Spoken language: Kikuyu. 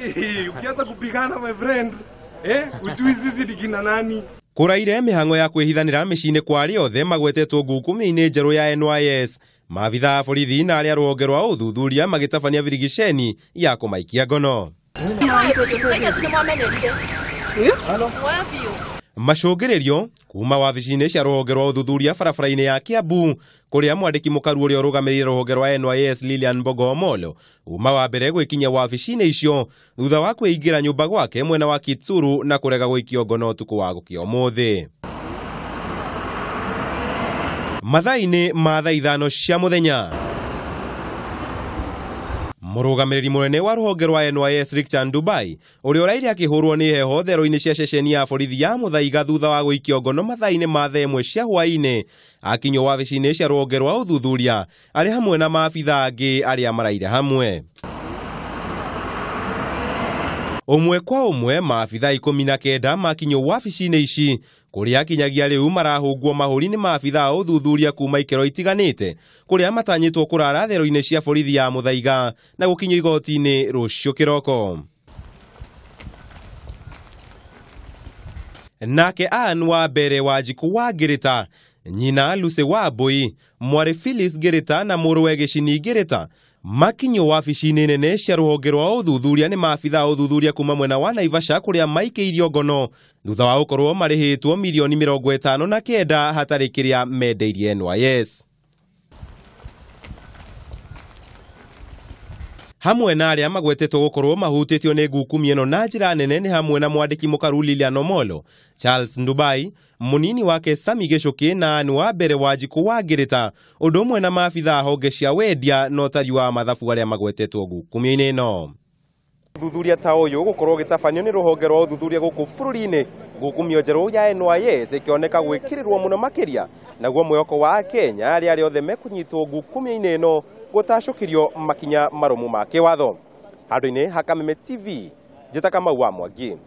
Ukianza kupigana my friend, ujui sisi ni kina nani. Kũraire mĩhang'o ya kwĩhithanĩra mĩciĩ-inĩ kwa arĩa othe magwetetwo ngukumio-inĩ njerũ ya NYS. Maabitha a borithi na arĩa rũhonge rwa ũthuthuria magĩtabania birigiceni ya kũmaikia ngono. Macũngĩrĩrio kuma wabici-inĩ cia rũhonge rwa ũthuthuria barabara-inĩ ya Kiambu kũrĩa mwandĩki mũkaru ũrĩa ũrũgamĩrĩire rũhonge rwa NYS Lilian Mbogo Omolo uma wa mbere gwĩkinyia wabici-inĩ icio thutha wa kwĩingĩra nyũmba gwake mwena wa Kitsuru na kũrega gũikio ngono ũtukũ wa gũkĩa ũmũthĩ. Mathaa-inĩ ma thaa 5 cia mũthenya, mũrũgamĩrĩri mũnene wa rũhonge rwa NYS Richard Ndubai ũrĩa ũraire akĩhũrwo nĩ heho thero-inĩ cia ceceni ya borithi ya Muthaiga thutha wa gũikio ngono mathaa-inĩ ma thaa 1 cia hwaĩ-inĩ akinywo wabici-inĩ cia rũhonge rwa ũthuthuria arĩ hamwe na maabitha angĩ arĩa maraire hamwe. Ũmwe kwa ũmwe maabitha 19 makinywo wabici-inĩ ici kũrĩa kinyagia rĩu marahũngwo mahũri nĩ maabitha a ũthuthuria kuma ikĩro itiganĩte kũrĩa matanyĩtwo kũrara thero-inĩ cia borithi ya Muthaiga na gũkinyio igoti-inĩ rũciũ kĩroko. Nake Ann wa mbere wa Njikũ wa Ngĩrĩta, nyina Lucy Wambui, mwarĩ Phyllis Ngĩrĩta na mũrũwe Gĩcini Ngĩrĩta makinyio wabici-inĩ nene cia rũhonge rwa ũthuthuria nĩ maabitha a ũthuthuria kuma mwena wa Naivasha kũrĩa maikĩirio ngono thutha wa gũkorwo marĩhĩtwo mirioni 59 hatarĩ kĩrĩa mendeirie NYS. Hamwe na arĩa magwetetwo gũkorwo mahutĩtio nĩ ngukumio ĩno na njĩra nene nĩ hamwe na mwandĩki mũkaru Lilian Omolo, Charles Ndubai, mũnini wake Sami Gĩcũkĩ na Ann wa mbere wa Njikũ wa Ngĩrĩta, ũndũ ũmwe na maabitha a honge cia wendia na ũtari wa mathabu arĩa magwetetwo ngukumio-inĩ ĩno. Ũthuthuria ta ũyũ gũkorwo ũgĩtabanio nĩ rũhonge rwa ũthuthuria gũkũ bũrũri-inĩ, ngukumio njerũ ya NYS ĩkĩoneka gwĩkĩrĩrwo mũno makĩria, naguo mwĩhoko wa Kenya arĩa othe mekũnyitwo ngukumio-inĩ ĩno gũtacũkĩrio makinya marũmu ma kĩwatho. Handũ-inĩ ha Kameme TV, njĩta Kamau wa Mwangi.